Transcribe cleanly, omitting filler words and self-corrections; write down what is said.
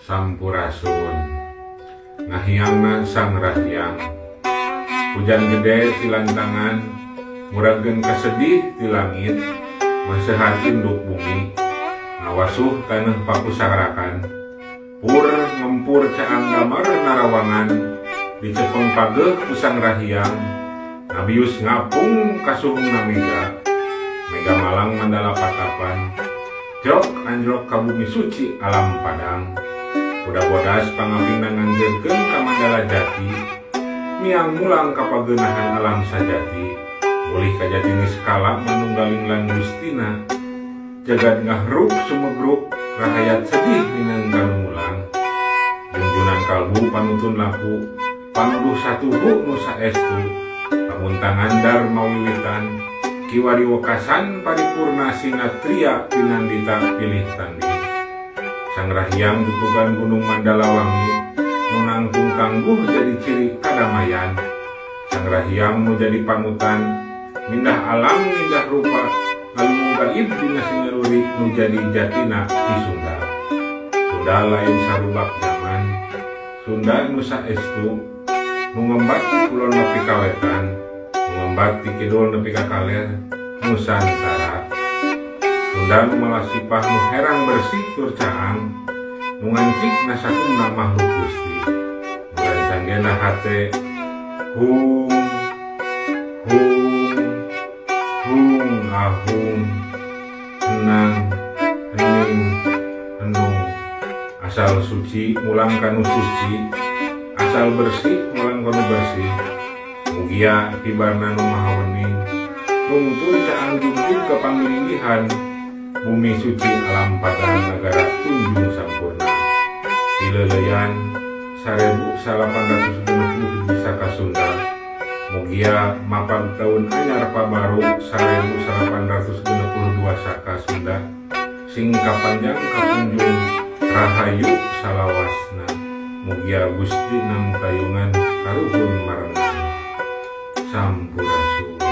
Sampurasun. Ngahiangna Sang Rahyang. Hujan gede silantangan muragkeun kasedih ti langit maseuhan induk bumi ngawasuh taneuh pakusarakan pur ngempur caang damar narawangan dicepeng pageuh ku Sang Rahyang ngabius ngapung kasuhungna mega mega malang mandala patapan jrok anjlok ka bumi suci alam padang kuda bodas pangapingna nganjeurkeun ka mandala jati miang mulang ka pageunahan alam sajati mulih ka jati niskala manunggaling lan gustina jagad ngahruk sumegruk rahayat sedih nineung ka nu mulang jungjunan kalbu panutun laku panuduh satuhu nu saestu pamuntangan darma wiwitan kiwari wekasan paripurna sinatria pinandita pilih tanding Sang Rahyang tutugan Gunung Mandalawangi nu nangtung tangguh jadi ciri kadamaian Sang Rahyang nu jadi panutan mindah alam mindah rupa ngalumung gaib dina sinaruri nu jadi jatina Ki Sunda Sunda lain sarubak jaman Sunda nu saestu nu ngembat ti kulon nepi ka wetan nu ngembat ti kidul nepi ka kaler Nusantara Sunda nu malasipah nu herang bersih tur caang nu ngancik nasakumna makhluk Gusti nu rancanggena hate hung hung hung ahung henang hening henung asal suci mulang ka nu suci asal bersih mulang ka nu bersih mugia hibarna nu maha wening nungtun caang jungkit ka panglingihan bumi suci alam padang nagara tunjung sampurna Tileuleyan 1861 Saka Sunda mugia mapag taun anyar pabaru 1862 Saka Sunda sing kapanjang kapunjung rahayu salawasna mugia Gusti nangtayungan karuhun marengan. Sampurasun.